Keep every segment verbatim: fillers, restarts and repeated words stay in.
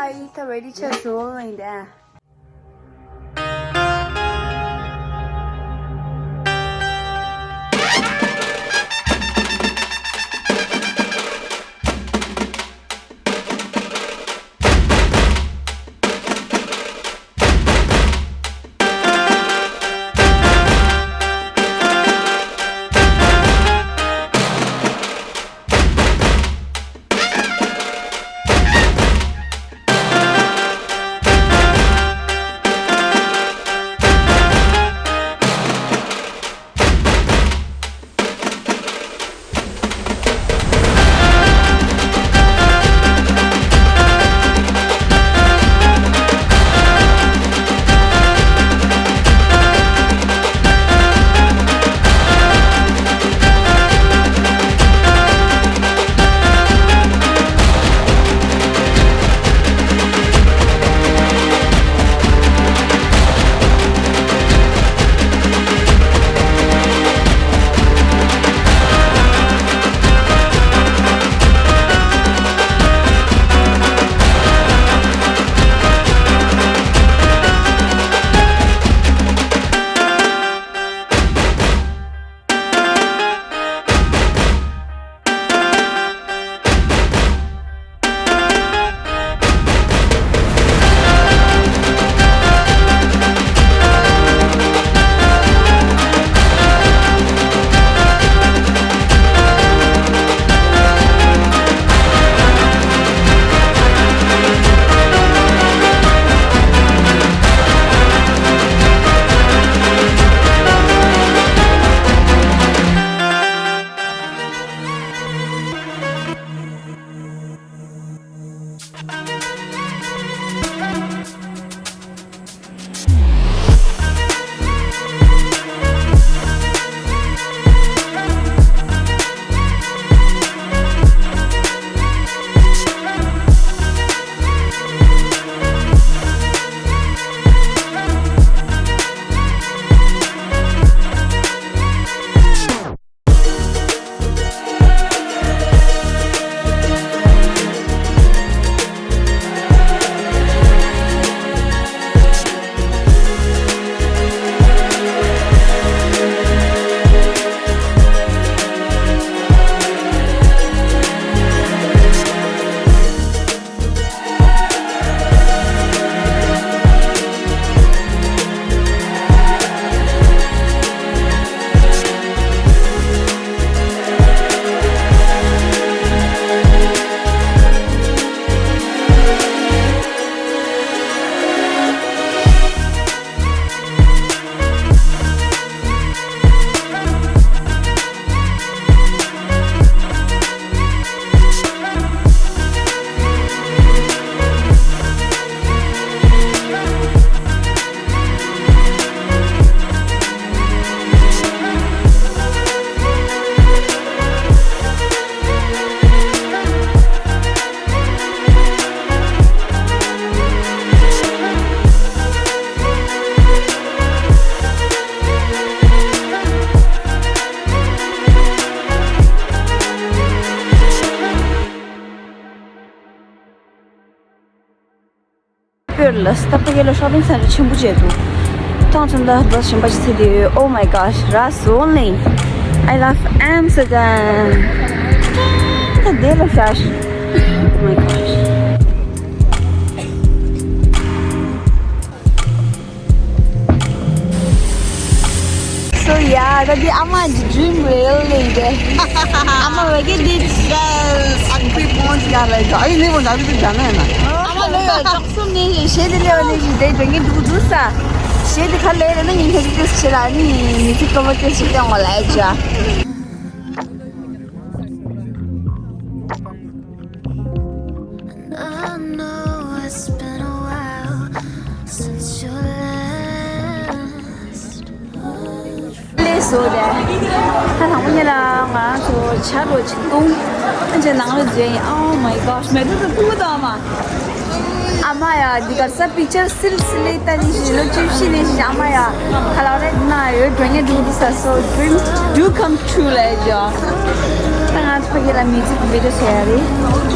ཨ་ཡིས་ད་རེ་ཌི་ཆགས་སོང་ལབ་ཡིན་ད། བོད་ལ་སྟབས་བདེ་ལ་ཤོ་པིང་སེན་ཊར་ཆེན་པོ་བྱས་འདུག་ཐོང་ཚོན་ལ་བ་ཞིམ་པ་ཞིག་ཚིག་དེ། Oh my gosh, Ras only. I love Amsterdam. ད་དེ་ལ་ཤ་ཤ། Oh my gosh. So yeah, ད་འདི་ཨ་མ་གི་ཌི་རིམ་རེད་ལེ་འདི། ཨ་མ་ཝེ་གི་ཌི་ཌི་ཡེ་སི། ཨ་ཁུའི་ཕོན་ཅི་ག་ལ་ཡོད། ཨ་ཡི་ནི་མོ་ད་བི་དི་ཇ་ན་ཡ་ན། ཨ་མ་ལོ་ཡ་ཅོག་སུ་ནི་ཞེ་དི་ལེ་བ་ནི་ཞི་དེ་དོན་གི་འདུག་འདུག་ས། ཞེ་དི་ཁ་ལེ་རེ་ན་ཉིན་ཁ་ཅིག་ཏུ་ཞེ་ལ་ནི་མི་ཚིག་ཀོ་མ་ཅོ་ཞིག་ཀྱང་ངོ་ལ་ཡ་ཅ། I know it's been a while since you last. ལས་བཟོ་རེད། ད་དང་པོ་ཉིད་ལ་ང་ཚོ་ཇ་རོ་ཅིག་བཏུང་། ཨ་ཅེ་ནང་ལ་བརྗེ་ཡིན། Oh my gosh, མེ་ཏོག་ཏུ་ཐུག་དང་མ། ཨ་མ་ཡ་འདི་གར་ས་པིག་ཅར་སིལ་སིལ་ལེ་ལྟ་ནི་ཞིག་ལོ་བཅུ་བཞི་ནས་ཞིག་ཨ་མ་ཡ་ཁ་ལག་རེད་ན་ཡོད་འགྲོ་ཉེ་འགྲོ་འདི་ས། So dream do come true ལ་ཡོད་ཇོ། ད་ང་ཚོ་ཕ་གི་ལ་མི་ཚིག་བི་ཌི་ཡོ་བྱས་ཡ་རེད།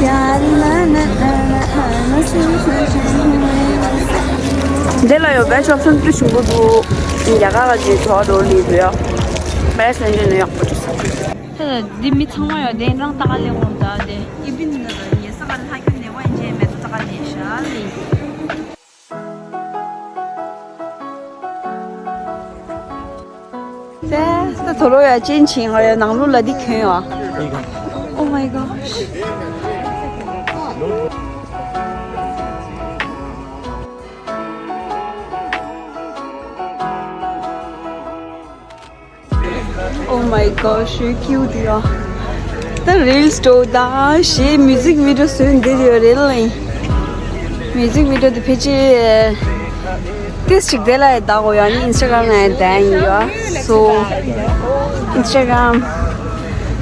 ཡ་རི་ན་ན་ན་ན་ན་ན་སུ་སུ་ འདི་ལ་ཡོད་པའི་ཆོག་སོན་དུ་ཞུ་གི་འདུག་རྒྱ་གར་གྱི་ཐོག་ཏུ་ལུས་པའི་མེ་སོན་འདི་ནི་ཡག་པོ་འདུག་ས། ད་འདི་མི་ཚང་མ་ཡོད་དེ་རང་ཏག་ལེ་འོང་ད་དེ་ཨི་བིན་ནི་ལ་ཡེ་ས་ག་ལྷ་ཁྱོད་ནེ་བ་ཡིན་ཅེས་མེ་ཏོ་ཏག་ལེ་ཤ་ལེ། ད་ད་དོ་རོ་ཡ་ཅན་ཆིང་ཨ་ཡ་ནང་ལོ་ལ་འདི་གྱོན་ཡོད། Oh my gosh. Oh my gosh, so cute ཡ། ད་རིལ་སི་འགྲོ་དང་ཞེས་མིའུ་ཟིག་བི་ཌི་ཡོ་བཟོས་འདིར་ཡོད་རེད་ལ། མིའུ་ཟིག་བི་ཌི་ཡོ་དེ་ཕལ་ཆེར་ཏིས་ཅིག་དེ་ལ་ཡི་ད་གོ་ཡ་ནི་ཨིན་སི་ཊ་གྷ་རམ་ན་ཡི་ད་ཡིན་ཡོད། So ཨིན་སི་ཊ་གྷ་རམ་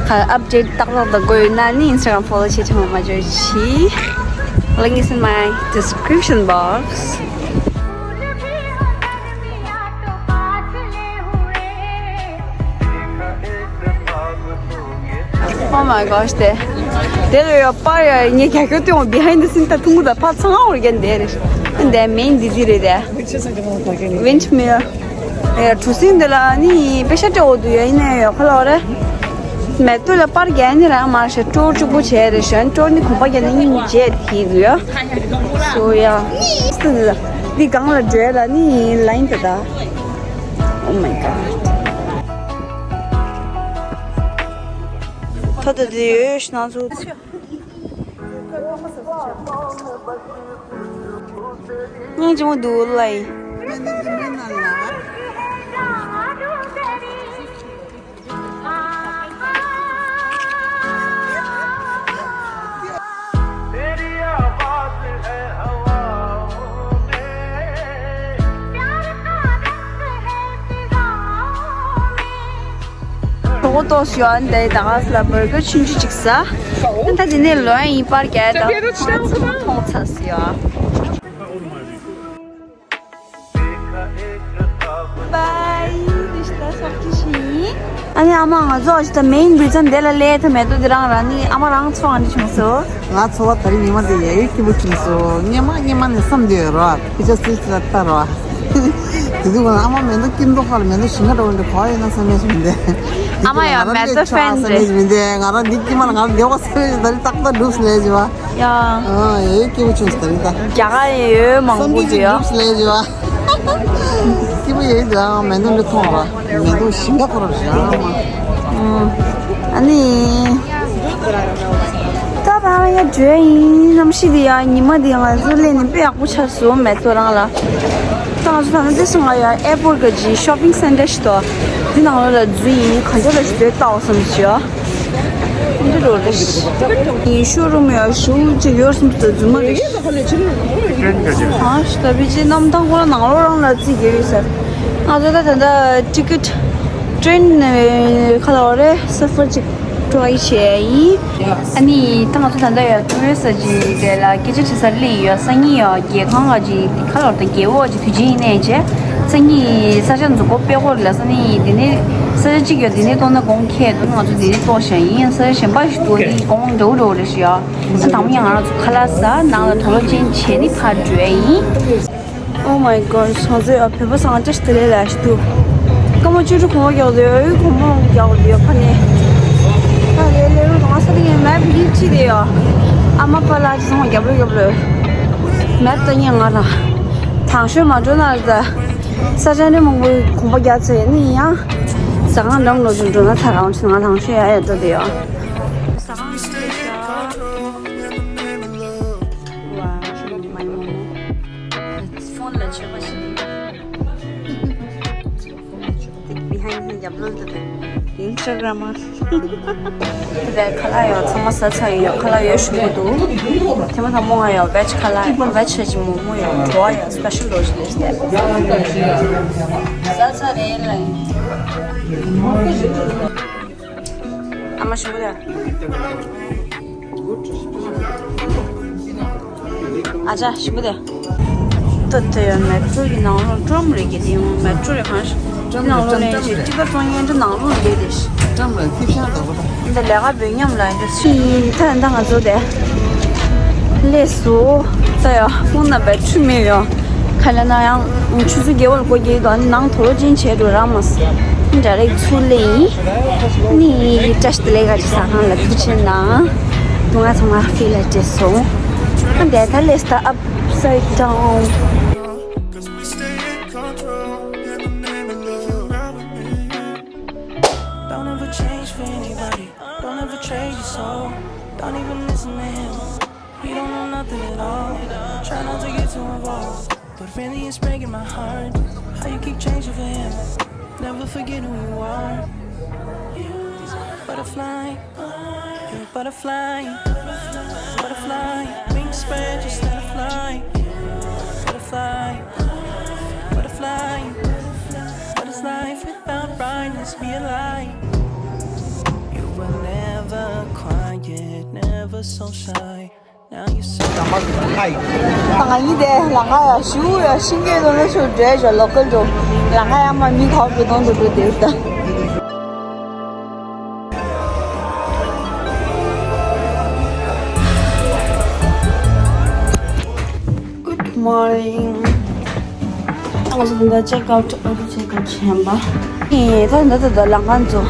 ག་ཨབ་ཌེཊ་ཏག་ཏག་ད་དགོས་ཡོད་ན་ནི་ཨིན་སི་ཊ་གྷ་རམ་ཕོ་ལོ་བྱེད་ཆེན་མོ་མ་བྱོས་ཤི། Link is in my description box. Oh my gosh དེ། དེ་ལ་ཡོད་པར་ཡ་ངས་རྒྱ་སྐྱོར་སྟོན་བ་behind the scene ད་ཐུང་གུ་ད་ཕར་ཚང་བར་རྒྱན་དེ་རེད། འདི་མེན་འདི་འདི་རེད་དེ། Windmill. ཡ་གྲུ་གཟིངས་འདི་ལ་ནི་པེ་ཤ་སྤྲད་འོ་དུ་ཡ་ཡིན་ནའི་ཡོད་ཁ་ལོ་རེད། མེ་ཏོག་ལ་པར་རྒྱག་ནི་རང་མ་ཤ་སྤྲོ་གཅིག་པོ་བྱས་རེད་ཤན་སྤྲོ་ནི་གོམ་པ་རྒྱག་ནི་སྙིང་རྗེ་དེ་དུ་ཡ། So yeah. འདི་སྒང་ལ་འགྲོ་ཡ་ལ་ནི་ལ་ཡིན་ད་ད། Oh my god. ད་ད་དེ་ཡོད་ཤི་ན་ཚོ། སྙིང་རྗེ་མོ་འདུག་ལ་ཡིན། གྲོགས་ཏོག་ཞུ་ཨན་དེ་ད་ག་ས་ལ་བར་གར་ཆུང་ཆུང་ཅིག་ཟ། ད་དེ་ནས་ལོན་ཡིན་པར་རྒྱལ་དང་ཚང་མ་མཐོང་ཚར་སི་ཡ། Bye. རིཤ་ད་སོག་ཅི་ཤིང་། ཨ་ནི་ཨ་མ་ང་ཚོ་ཨ་ཅི་ད་མེན་བི་ཙམ་དེ་ལ་སླེབས་ཐུབ་མེད་དོ་དེ་རང་རང་ནི་ཨ་མ་རང་ཚོ་ཨ་འདྲི་བྱུང་སོ། ང་ཚོ་བ་ད་རིང་ཉི་མ་དེ་ཡ་ཡོད་སྐྱིད་པོ་བྱུང་སོ། སྙེ་མ་སྙེ་མ་ནས་བསམ་དུས་རོ་ཨ་ཕི་ཅག་སིལ་ལ་ལྟ་རོ་ཨ། དེ་དུས་ང་ཨ་མ་མེ་ཏོག་སྐྱིད་མདོག་ཁ་ལ་མེ་ཏོག་ཞིང་ཁ་འགྲོ་འདྲ་གོ་ཡོད་ན་བསམ་ཡས་མི་འདུག་ཨ་མ་ཡང་མེ་ཏོག་ཕེན་རེད། མི་འདུག་ང་རང་འདི་སྐྱིད་མ་ལ་ང་རང་བདེ་བ་སེམས་ད་རིང་ཏག་ཏག་འགྲུབ་སླེབས་བྱས་བ། ཡ། ཨ་ཡེ་སྐྱིད་པོ་བྱུང་སོ་ད་རིང་ད། རྒྱ་གར་ཡོད་མང་པོ་ཟེར་ཡ། འགྲུབ་སླེབས་བྱས་བ། སྐྱིད་པོ་ཡོད་འདུག་ཨ་མེ་ཏོག་འདི་མཐོང་བ། མེ་ཏོག་ཞིང་ཁ་ཁོ་ར་རེད་ཨ་མ། ཨ་ནི། ད་ཕ་ཡ་བྲོས་ཡིན་གནམ་གཤིས་འདི་ཡ་ཉི་མ་འདི་ང་ཚོ་སླེབས་ནས་དཔེ་ཡག་པོ་ཆགས་སོང་མེ་ཏོག་རང་ལ། ད་ང་ཚོ་ད་ནི་དེ་སོང་ང་ཡ་ཨེར་པོར་གི་ཅི་ཤོ་པིང་སེན་ཊར་ཞིག་འདུག་འདི་ནང་ལོགས་ལ་འཛུལ་ཡིན་གང་ཅི་ལ་ཞིག་འདོད་ལྟ་བ་བསམ་ཞིག་ཡ། འདི་རོ་རེ་ཡིན་ཤོ་རུམ་ཡ་ཞུ་ཅིག་ཡོད་སོང་ཙང་རྫུན་མ་རེད། ཨ་ཤི་ད་བི་ཅི་གནམ་ཐང་ཁོ་ལ་ནང་ལོགས་རང་ལ་རྩིས་རྒྱག་ཡོད་ས། ང་ཚོ་ད་ད་ལྟ་ཊི་ཀེ་ཊི་ཊེན་ཁ་ལ་བ་རེད་ས་ཕར་ཅིག་ཊ་རའི་བྱས་ཡིན། ཨ་ནི་ད་ང་ཚོ་ད་ལྟ་ཡ་ཊུ་རི་སི་ཊི་ཅིག་དེ་ལ་སྐད་ཆ་དྲི་སར་སླེབས་ཡོད། སང་ཉིན་ཡ་རྒྱལ་ཁང་ལ་ཅིག་ཁ་ལ་བ་ད་རྒྱལ་པོ་ཅིག་དུས་ཆེན་ཡིན་ནས་བྱས། སང་ཉིན་ས་ཆ་འཛུགས་སྐོར་སྤེལ་སྐོར་ལ་སང་ཉིན་འདི་ནས་ས་ཆ་གཅིག་ཡོད་འདི་ནས་གཏོང་ན་གོང་ཁེ་འདུག་ང་ཚོ་འདི་ནས་གཏོང་བཞག་ཡིན། ས་ཆ་གཞན་པ་ཞིག་འདུག་འདི་གོང་འདྲ་བོ་འདྲ་བོ་རེད་ཤག་ཡ། ད་དང་པོ་ཡང་ང་རང་ཚོ་ཁ་ལག་ཟ་ནང་ལ་དུག་ལོག་ཅན་བྱས་ནས་ཕར་འགྲོ་ཡ་ཡིན། Oh my god ང་ཚོ་ཡ་བོད་པ་ཚང་ཅག་ཞིག་དེ་ལས་ལ་ཞིག་འདུག་སྐར་མ་བཅུ་དྲུག་གོང་མ་རྒྱག་དུས་ཡ་ཡོད་གོང་མ་རྒྱག་དུས་ཡ་ཕ་ནས་ད་ལས་ལས་རུ་ང་ས་དེ་ངས་མེབ་ཡིན་ཅི་དེ་ཡ་ཨ་མ་པ་ལ་ཅི་སོང་བ་རྒྱབ་ལོས་རྒྱབ་ལོས་མེབ་ད་ངས་ང་ར་དང་ཤོས་མ་འགྲོ་ན་ད། ས་ཆ་འདྲ་མང་པོའི་གོམ་པ་རྒྱག་ཚེ་ནི་ཡང་ཟ་ཁང་འགྲམ་ལོ་ཚོ་འགྲོ་ན་ཚ་གང་ཆེ་ང་ཐང་ཤོད་ཡ་ཡ་འགྲོ་དེ་ཡོད། ཟ་ཁང་ཞིག་ཤག་ཝ་མའི་མོ་མོ། ཕོན་ལ་ཆོས་པ་ཞིག Behind me རྒྱབ་ལོན་དུ་དེ་Instagram དེ་ཁ་ལག་ཡོད་ཚང་མ་ཟ་ཚར་ཡོད། ཁ་ལག་ཡོད་ཞུ་གི་འདུག་དེ་མ་ཐག་མོ་ང་ཡོད་veg ཁ་ལག veg ཆ་ཅིག་མོག་མོག་ཡོད་བྲོ་བ་ཡོད་special རོ་ཞིག་རེད་ཟེར། ཟ་ཚར་རེད་ལ་ཡིན། ཨ་མ་ཞུ་གི་རེད། ཨ་ཅག་ཞིམ་པོ་དེ། ད་དེ་ཡང་མེ་ཏྲོ་གི་ནང་ལོགས་ཀྲོམ་རེད་ཀྱི་དེ་ཡང་མེ་ཏྲོ་རེད་གང་ཞིག་དེ་ནང་ལོགས་ལ་ཡང་ཅིག་ཊི་ཀ་ཊི་ཚོང་ཡན་ཁྲི་ནང་ལོགས་རེད་དེ། ཀྲམ་ལ་ཐིབས་ཤ་འདྲ་པོ་དང་། འདི་ལས་ཀ་བོད་ཉམས་ལ་འདི་སུ་ཡིན་ད་ད་ང་ཚོ་དེ། ལས་སུ། ད་ཡང་ཕུང་ན་བེ་ཆུ་མེད་ཡོང་། ཁ་ལ་ན་ཡང་ཆུ་ཚོད་བརྒྱད་པ་ལ་སྒོ་འགྱེལ་དུས་ནང་དུ་ལོག་ཅིང་བྱས་འགྲོ་རག་མ་སོང་། འདྲ་རེ་ཚུར་སླེབས་ཡིན། ནི་བཀྲ་ཤིས་བདེ་ལེགས་ག་ཅིག་ཟ་ཁང་ལ་ཐུགས་རྗེ་གནང་། དུང་ང་ཚང་མ་ཧྥི་ལ་བྲེལ་སོང་། འདས་ད་let's the upside down. Don't ever change for anybody. Don't ever trade your soul. Don't even listen to him. He don't know nothing at all. Try not to get too involved. But really, it's breaking my heart. How you keep changing for him? Never forget who you are. Butterfly, you're a butterfly. Butterfly, wings spread, just let it fly. Butterfly, butterfly. What is life without brightness? Be a light. You were never quiet, never so shy. Now you so ད་ང་གཉིས་དེ་ལམ་ཁ་ཡ་ཞུ་ཡ་ཤིང་གི་ལོ་ལོ་ཞུ་འདྲེ་ཞོ་ལོ་ཀལ་འགྲོ། ལམ་ཁ་ཡ་མ་མི་ཁ་བོ་གཏོང་དུ་འགྲོ་དེ་ད། Good morning. ང་ཚོ་འདི་འདྲ་check out, auto check out བྱས་པ། ཨེ་ད་འདི་ད་ད་ལམ་ཁ་ཚོ་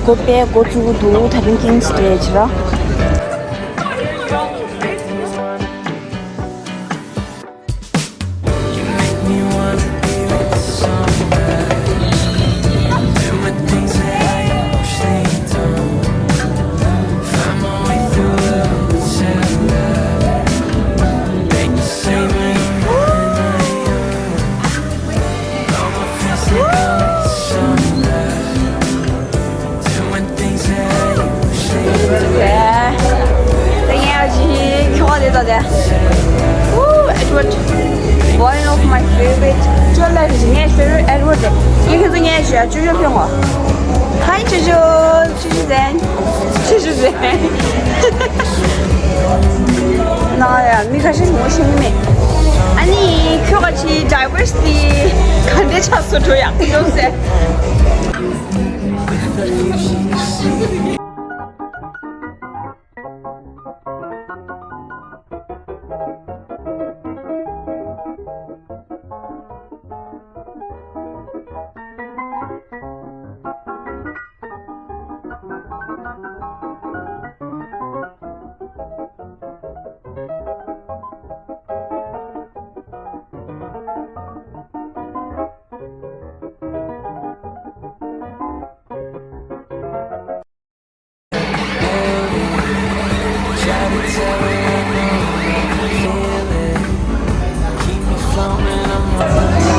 སྒོ་ཕྱེ་སྒོ་བཙུགས་འདུག་ད་རིང་ཀིང་སི་ཌེ་ཅི་ར། ད་ངས་ཨ་ཅི་ཁྱོ་ག་དེ་ད་དེ། Ooh, Edward. One of my favorite. ཅོ་ལ་རི་ངའི་favorite Edward དེ། ངས་ཁྱོད་ཚོ་ངས་ཞུ་ཡ་ཅོ་ཅོ་ཕེ་ངོ། Hi ཅོ་ཅོ། ཅོ་ཅོ་ཟན། ཅོ་ཅོ་ཟན། ན་ཡ་མི་ཁ་ཤས་ངོ་ཤེས་ནི་མེད། ཨ་ནི་ཁྱོ་ག་ཅི་diversity ག་འདྲས་ཆགས་སོ་འགྲོ་ཡག་པོ་ཡོད་ཟེར།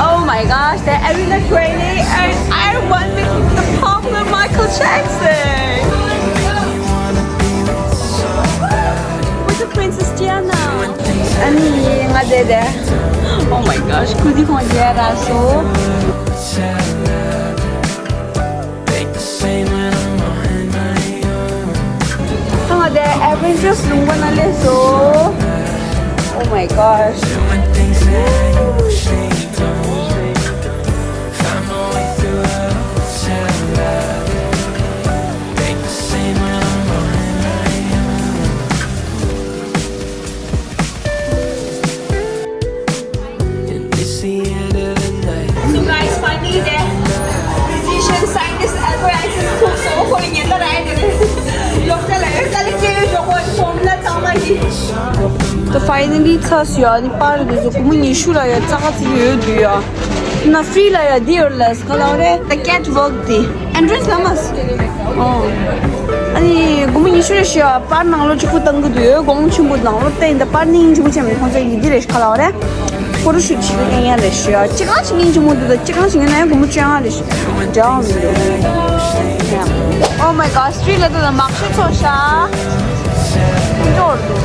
Oh my gosh, the Ariana Grande and I want the popular Michael Jackson. With the Princess Diana. ཨ་ནི་ང་དེ་དེ། Oh my gosh, ཁུ་དི་ཁོང་རྒྱལ་ར་སོ། ང་དེ་Avengers ལུང་པ་ན་སླེབས་སོ། Oh my gosh. So guys, finally the musician, scientist, Albert Einstein cook so for ཉན་ད་ར་ཨེ་ལོག་ད་ལ་ཨེ་ད་ལ་ཅེ་ཡོད་ཤོག་ཧོ་ཧོམ་ལ་ཚང་མ་ཡིན། ད་finally ཚར་སོང་ཡ། ཨ་ནི་པར་འདི་ཚོ་སྒོར་མོ་ཉི་ཤུ་ལ་ཡ་ཙག་ཙིག་ཡོད་འདུག་ཡ། ན་free ལ་ཡ་འདི་ཡོད་ལ་ག་ལ་རེད། The catwalk དེ། Entrance ལ་མ། ཨོ། ཨ་ནི་སྒོར་མོ་ཉི་ཤུ་རེ་ཞུ་ཡ། པར་ནང་ལོགས་གཅིག་པུ་བཏང་གི་འདུག་ཡོད། སྒོར་མོ་ཆེན་པོ་ནང་ལོགས་བལྟས་ཡིན་ད། པར་ནི་སྙིང་རྗེ་པོ་བྱས་མེད། ཁོང་ཚོ་ཡི་འདི་རེ་ཞིག་ག་ལ་བ་རེད། ཕོ་ཊོ་ཤུཊ་བྱེད་ཀྱི་ཡིན་ཡ་རེ་ཞུ་ཡ། གཅིག་ལ་ཞིག་སྙིང་རྗེ་མོ་འདུག་ད་གཅིག་ལ་ཞིག་ཡིན་ན་ཡང་སྒོར་མོ་བཅོ་ཡ་རེ་ཞུ། འབྲེལ་བ་མི་འདུག Oh my god, street ལ་ད་ལ་མག་ཤོད་ཚོགས་ཤག་འབྱོར་འདུག་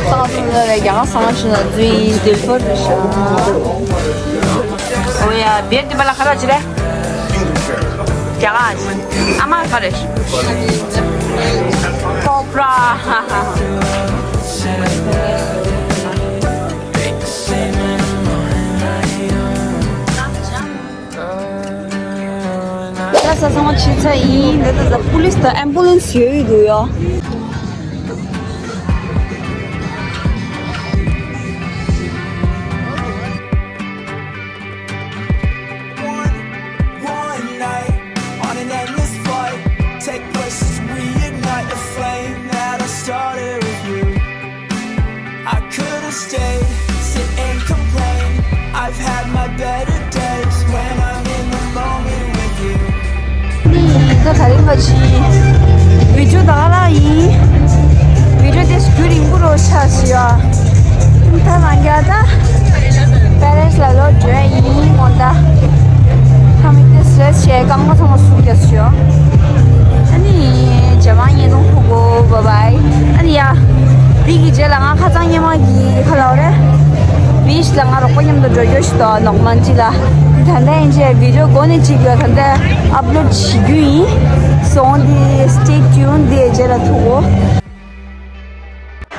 ས་ང་སུ་ལ་རེ་རྒྱ་གར་ས་ང་ཤི་ན་འཛུལ་ཡིན། དིལ་ཕོར་རེ་ཤག་ཨོ་ཡ། བེར་འདི་པ་ལ་ཁ་ར་ཅི་རེད། རྒྱ་གར། ཨ་མ་ག་རེ། ཀོབ་ར། ལ་ས་ཚང་མ་ཕྱི་ཚ་ཡིན། འདི་ལྟ་ས་པུ་ལིས་དང་ཨེམ་བུ་ལེན་སི་ཡོད་ཡོད་འདུག་ཡ། I could have stayed, sit and complain. I've had my better days when I'm in the moment with you. ནི་ད་ད་རིང་ང་ཅི་བི་ཌིའོ་ད་ག་རང་ཡིན། བི་ཌིའོ་དེ་རྒྱུན་རིང་པོ་རོ་ཆགས་ཤི་ཡ། ད་ང་རྒྱ་ད་པེ་རེ་སི་ལ་ལོ་འགྲོ་ཡ་ཡིན་མོ་ད། ཁ་མིག་དེ་སི་ཊེ་ཆི་བྱས་རྐང་པ་ཚང་མ་སུ་རྒྱ་ཤི་ཡ། ཨ་ནི་རྗེས་མ་བརྙན་ཐུང་ཕུལ་གོ། བཱའི་བཱའི། ཨ་ནི་ཡ། འདི་གི་རྗེས་ལ་ང་ཁ་སང་སྔོན་མ་གི་ཁ་ལོ་རེད། བི་ཆི་ལ་ང་རོགས་པ་མཉམ་དུ་འགྲོ་རྒྱུ་ཞིག་འདུག་ནོག་མན་ཇི་ལ། འདི་ད་ལྟ་ཡིན་ཅེ་བི་ཌིའོ་འགོ་ནས་གཅིག་ལ་ད་ལྟ་ཨབ་ལོཌ་བྱེད་རྒྱུ་ཡིན། སོང་འདི་སི་ཊེ་ཊིའུན་འདི་རྗེས་ལ་ཐུག་གོ།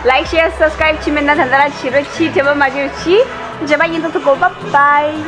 ལའིཀ་ཤེར་སབ་སི་ཀ་རེབ་བྱེད་མེད་ན་ད་ལྟ་ར་བྱེད་རོགས་གྱིས། དྲན་པ་མ་བརྗེད་རོགས་གྱིས། རྗེས་མ་ཉིན་ཐོག་ཐུག་གོ། བཱའི་བཱའི།